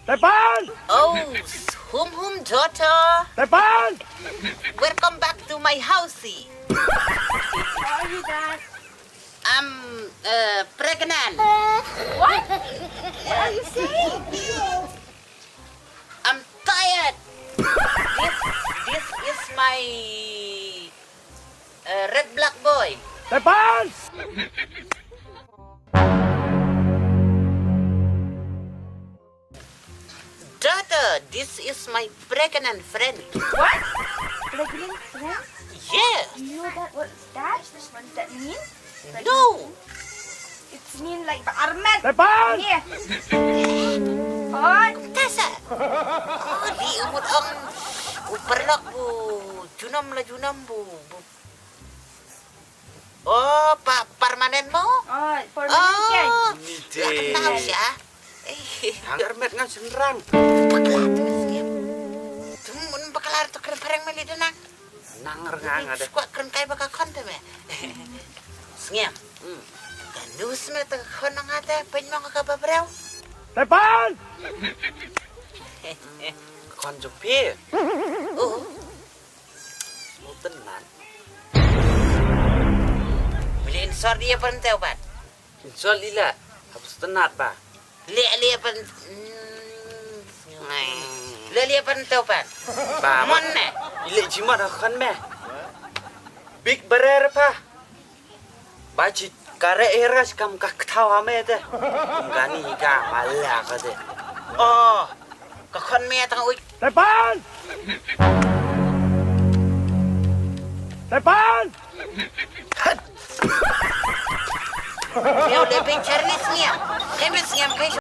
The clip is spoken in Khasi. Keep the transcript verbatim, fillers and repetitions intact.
Tepan! Oh, hum hum, daughter. Tepan! Welcome back to my house. How are you, Dad? I'm uh, pregnant. What? What are you saying? I'm tired. This, this is my uh, red black boy. Tepan! Daughter, this is my pregnant friend. What? Pregnant friend? Yes. You know that what that? What does that mean? No. It's mean like ba armet. Tepan! Yeah. Oh. Tasa. Oh, di umut ang uperlok bu junam la junam bu, bu. Oh, pa permanent mo? Oh, permanent. Oh, kan tahu siya. Eh, armet ngan senrang. Bakla tu sngem. Tum un bakla tu kren pareng meli denang. Nang rengang ada. Squat kren kai baka kon tu me. Sngem. Hmm. Kan dus me tu kon nang ada pen mong ka babreu. Tepan! Kon jupi. Oh. Snow tenat. Beli insor dia pun teu bat. Insor lila. Habis tenat ba. Lek lek pun. Lek lek pun teu bat. Ba. Mon ne. Ile jimat akan me. Big berer pa. Ba chi kare era kam ka kthau ame te. Gani ka mala ka te. Oh, ka khon me tang ui. Tepan! Tepan! Yo le pin charni sngem. Le pin sngem kai